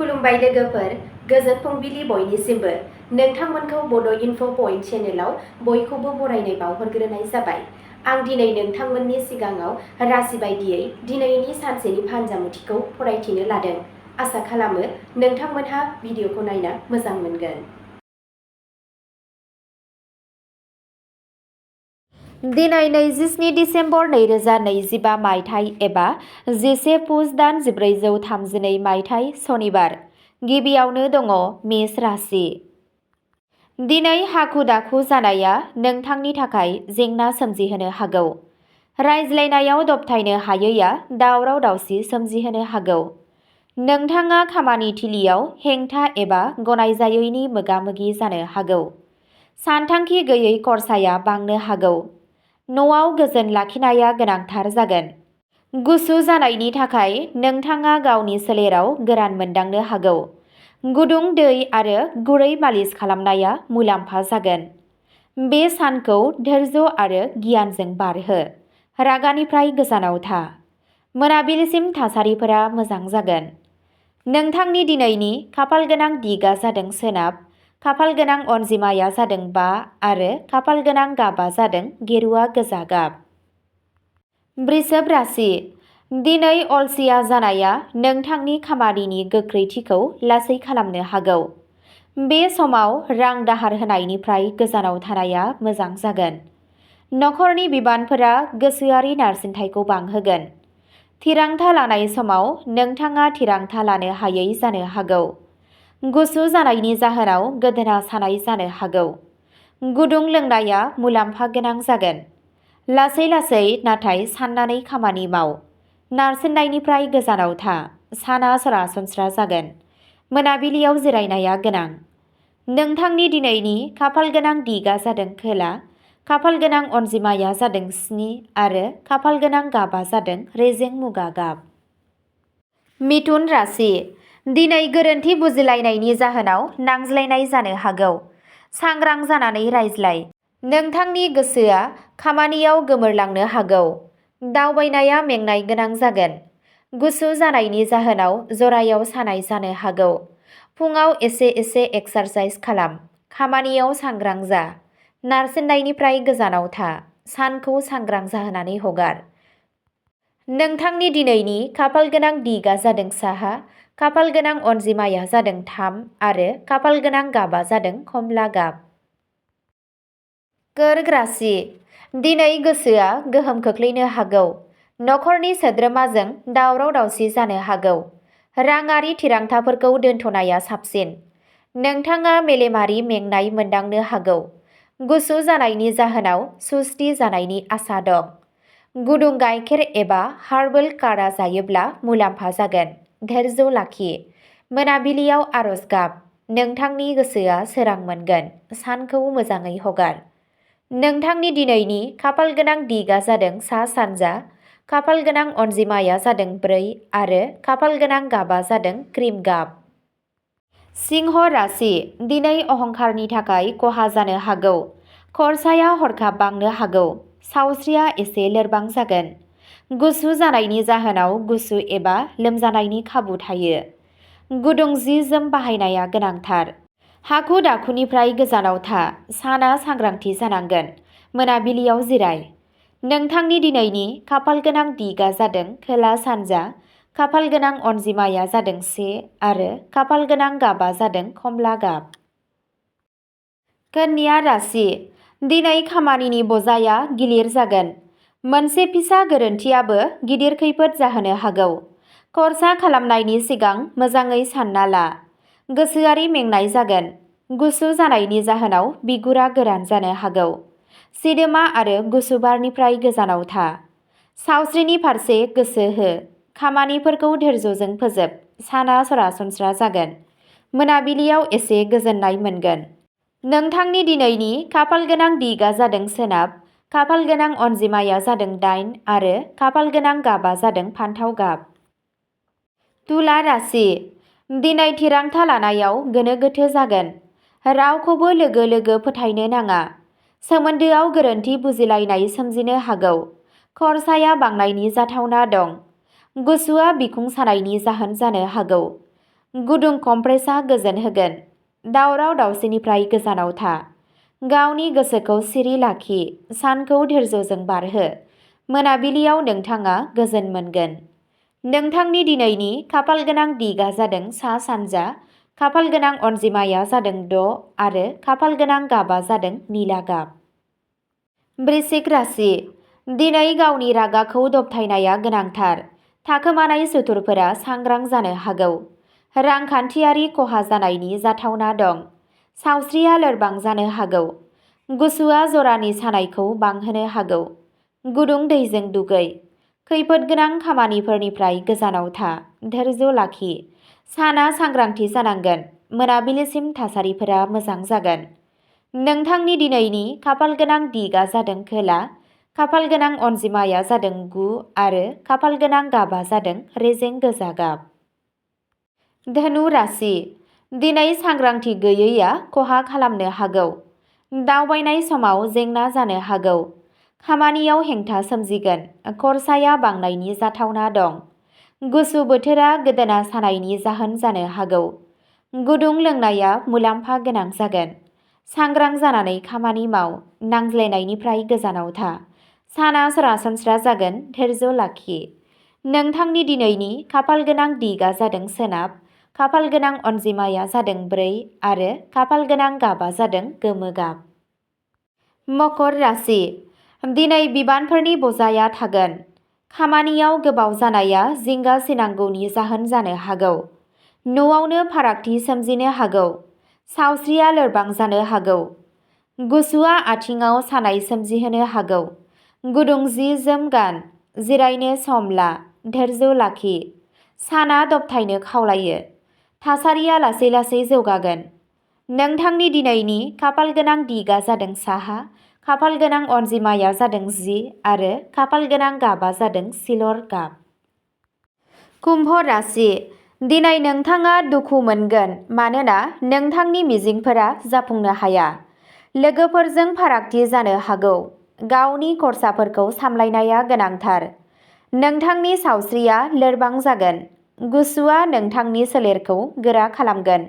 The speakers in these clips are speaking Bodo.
खुलुमबाय लोगोफोर, गोजोन फुंबिलि बयनिसिमबो। नोंथांमोनखौ बड' इनफ' पइन्ट चेनेलाव बयखौबो बरायनाय बावहरग्रोनाय जाबाय। आं दिनै नोंथांमोननि सिगाङाव राशि बायदियै दिनैनि सानसेनि फानजामुथिखौ फरायथिनो लादों। आसा खालामो नोंथांमोनहा भिडिअखौ नायना मोजां मोनगोन। दिनै 27 डिसेम्बर 2025 मायथाइ एबा 10 पुस दान 1432 मायथाइ सनिबार। गिबियावनो दङ मेष राशि। दिनै हाखु दाखु जानाया नोंथांनि थाखाय जेंना सोमजिहोनो हागौ। रायज्लायनायाव दबथायनो हायैया दावराव दावसि सोमजिहोनो हागौ। नोंथाङा खामानि थिलियाव हेंथा एबा गनायजायैनि मोगा-मोगि जानो हागौ। सानथांखि गैयै खरसाया बांनो हागौ। न'आव गोजोन लाखिनाया गोनांथार जागोन। गुसु जानायनि थाखाय नोंथाङा गावनि सोलेराव गोरान मोनदांनो हागौ। गुदुं दै आरो गुरै मालिस खालामनाया मुलाम्फा जागोन। बे सानखौ धैर्य आरो गियानजों बारहो। रागानिफ्राय गोजानाव था। मोनाबिलिसिम थासारिफोरा मोजां जागोन। नोंथांनि दिनैनि खाफालगोनां दिगा जादों सोनाब, खाफालगोनां अनजिमाया जादों 5 आरो खाफालगोनां गाबा जादों गेरुआ गोजा गाब। वृषभ राशि। दिनै अलसिया जानाया नोंथांनि खामानिनि गोख्रैथिखौ लासै खालामनो हागौ। बे समाव रां दाहार होनायनिफ्राय गोजानाव थानाया मोजां जागोन। नखरनि बिबानफोरा गोसोआरि नारसिनथायखौ बांहोगोन। थिरांथा लानाय समाव नोंथाङा थिरांथा लानो हायै जानो हागौ। गुसु जानायनि जाहोनाव गोदोना सानाय जानो हागौ। गुदुं लोंनाया मुलाम्फा गोनां जागोन। लासै लासै नाथाय साननानै खामानि माव। नारसिननायनिफ्राय गोजानाव था। साना सरासनस्रा जागोन। मोनाबिलियाव जिरायनाया गोनां। नोंथांनि दिनैनि खाफालगोनां दिगा जादों खोला, खाफालगोनां अनजिमाया जादों 7 आरो खाफालगोनां गाबा जादों रेजें मुगा गाब। मिथुन राशि। दिनै गोरोन्थि बुजिलायनायनि जाहोनाव नांज्लायनाय जानो हागौ। सांग्रां जानानै रायज्लाय। नोंथांनि गोसोआ खामानियाव गोमोरलांनो हागौ। दावबायनाया मेंनाय गोनां जागोन। गुसु जानायनि जाहोनाव जरायाव सानाय जानो हागौ। फुङाव एसे एक्सारसाइज खालाम। खामानियाव सांग्रां जा। नारसिननायनिफ्राय गोजानाव था। सानखौ सांग्रां जाहोनानै हगार। नोंथांनि दिनैनि खाफालगोनां दिगा जादों साहा, खाफालगोनां अनजिमाया जादों 3 आरो खाफालगोनां गाबा जादों खमला गाब। कर्क राशि। दिनै गोसोआ गोहोम खोख्लैनो हागौ। नखरनि सोद्रोमाजों दावराव दावसि जानो हागौ। राङारि थिरांथाफोरखौ दोनथ'नाया साबसिन। नोंथाङा मेलेमारि मेंनाय मोनदांनो हागौ। गुसु जानायनि जाहोनाव सुस्ति जानायनि आसा दं। गुदुं गाइखेर एबा हार्बेल काढ़ा जायोब्ला मुलाम्फा जागोन। धैर्य लाखि। मोनाबिलियाव आरज गाब। नोंथांनि गोसोआ सोरां मोनगोन। सानखौ मोजाङै हगार। नोंथांनि दिनैनि खाफालगोनां दिगा जादों सा-सानजा, खाफालगोनां अनजिमाया जादों 4 आरो खाफालगोनां गाबा जादों क्रिम गाब। सिंह राशि। दिनै अहंकारनि थाखाय खहा जानो हागौ। खरसाया हरखाब बांनो हागौ। सावस्रिया एसे लोरबां जागोन। गुसु जानायनि जाहोनाव गुसु एबा लोमजानायनि खाबु थायो। गुदुं जि-जोम बाहायनाया गोनांथार। हाखु दाखुनिफ्राय गोजानाव था। साना सांग्रांथि जानांगोन। मोनाबिलियाव जिराय। नोंथांनि दिनैनि खाफालगोनां दिगा जादों खोला-सानजा, खाफालगोनां अनजिमाया जादों 1 आरो खाफालगोनां गाबा जादों खमला गाब। कन्या राशि। दिनै खामानिनि बजाया गिलिर जागोन। मोनसे फिसा गोरोन्थियाबो गिदिर खैफोद जाहोनो हागौ। खरसा खालामनायनि सिगां मोजाङै सानना ला। गोसोआरि मेंनाय जागोन। गुसु जानायनि जाहोनाव बिगुरा गोरान जानो हागौ। सिदोमा आरो गुसु बारनिफ्राय गोजानाव था। सावस्रिनि फारसे गोसो हो। खामानिफोरखौ धैर्यजों फोजोब। साना सरासनस्रा जागोन। मोनाबिलियाव एसे गोजोननाय मोनगोन। नोंथांनि दिनैनि खाफालगोनां दिगा जादों सोनाब, खाफालगोनां अनजिमाया जादों 8 आरो खाफालगोनां गाबा जादों फान्थाव गाब। तुला राशि। दिनै थिरांथा लानायाव गोनो गोथो जागोन। रावखौबो लोगो लोगो फोथायनो नाङा। सोमोन्दोआव गोरोन्थि बुजिलायनाय सोमजिनो हागौ। खरसाया बांनायनि जाथावना दं। गुसुआ बिखुं सानायनि जाहोन जानो हागौ। गुदुं कमप्रेसआ गोजोन होगोन। दावराव दावसिनिफ्राय गोजानाव था। गावनि गोसोखौ सिरि लाखि। सानखौ धैर्यजों बारहो। मोनाबिलियाव नोंथाङा गोजोन मोनगोन। नोंथांनि दिनैनि खाफालगोनां दिगआ जादों सा-सानजा। खाफालगोनां अनजिमाया जादों 6 आरो खाफालगोनां गाबआ जादों निला गाब। वृश्चिक राशि। दिनै गावनि रागाखौ दबथायनाया गोनांथार। थाखोमानाय सुथुरफोरा सांग्रां जानो हागौ। रांखान्थियारि खहा जानायनि जाथावना दं। सावस्रिया लोरबां जानो हागौ। गुसुआ जरानि सानायखौ बांहोनो हागौ। गुदुं दैजों दुगै। खैफोदगोनां खामानिफोरनिफ्राय गोजानाव था। धैर्य लाखि। साना सांग्रांथि जानांगोन। मोनाबिलिसिम थासारिफोरा मोजां जागोन। नोंथांनि दिनैनि खाफालगोनां दिगआ जादों खोला। खाफालगोनां अनजिमाया जादों 9 आरो खाफालगोनां गाबआ जादों रेजें गोजा गाब। धनु राशि। दिनै सांग्रांथि गैयैआ खहा खालामनो हागौ। दावबायनाय समाव जेंना जानो हागौ। खामानियाव हेंथा सोमजिगोन। खरसाया बांनायनि जाथावना दं। गुसु बोथोरा गोदोना सानायनि जाहोन जानो हागौ। गुदुं लोंनाया मुलाम्फा गोनां जागोन। सांग्रां जानानै खामानि माव। नांज्लायनायनिफ्राय गोजानाव था। साना सरासनस्रा जागोन। धैर्य लाखि। नोंथांनि दिनैनि खाफालगोनां दिगआ जादों सोनाब। खाफालगोनां अनजिमाया जादों 4 आरो खाफालगोनां गाबआ जादों गोमो गाब। मकर राशि। दिनै बिबानफोरनि बजाया थागोन। खामानियाव गोबाव जानाया जिंगा सिनांगौनि जाहोन जानो हागौ। न'आवनो फारागथि सोमजिनो हागौ। सावस्रिया लोरबां जानो हागौ। गुसुआ आथिंआव सानाय सोमजिहोनो हागौ। गुदुं जि जोम गान। जिरायनो सम ला। धैर्य लाखि। साना दबथायनो खावलायो। थासारिया लासै लासै जौगागोन। नोंथांनि दिनैनि खाफालगोनां दिगआ जादों साहा। खाफालगोनां अनजिमाया जादों 10 आरो खाफालगोनां गाबआ जादों सिलर गाब। कुम्भ राशि। दिनै नोंथाङा दुखु मोनगोन मानोना नोंथांनि मिजिंफोरा जाफुंनो हाया। लोगोफोरजों फारागथि जानो हागौ। गावनि खरसाफोरखौ सामलायनाया गोनांथार। नोंथांनि सावस्रिया लोरबां जागोन। गुसुआ नोंथांनि सोलेरखौ गोरा खालामगोन।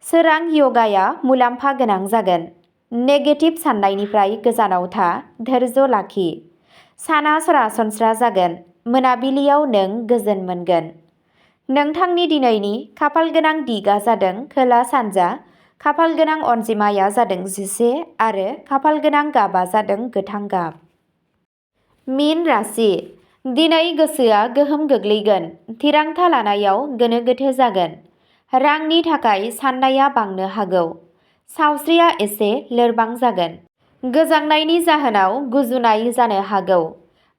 सोरां य'गाया मुलाम्फा गोनां जागोन। नेगेटिभ साननायनिफ्राय गोजानाव था। धैर्य लाखि। साना सरासनस्रा जागोन। मोनाबिलियाव नों गोजोन मोनगोन। नोंथांनि दिनैनि खाफालगोनां दिगआ जादों खोला सानजा। खाफालगोनां अनजिमाया जादों 11 आरो खाफालगोनां गाबआ जादों गोथां गाब। मीन राशि। दिनै गोसोआ गोहोम गोग्लैगोन। थिरांथा लानायाव गोनो गोथो जागोन। रांनि थाखाय साननाया बांनो हागौ। सावस्रिया एसे लोरबां जागोन। गोजांनायनि जाहोनाव गुजुनाय जानो हागौ।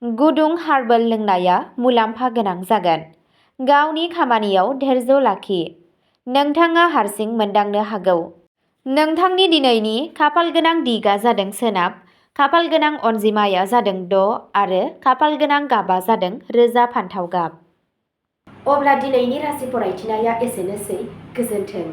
गुदुं हार्बेल लोंनाया मुलाम्फा गोनां जागोन। गावनि खामानियाव धैर्य लाखि। नोंथाङा हारसिं मोनदांनो हागौ। नोंथांनि दिनैनि खाफालगोनां दिगआ जादों सोनाब। खाफालगोनां अनजिमाया जादों 6 आरो खाफालगोनां गाबआ जादों रोजा फान्थाव गाब। अब्ला दिनैनि राशि फरायथिनाया एसेनोसै। गोजोन्थों।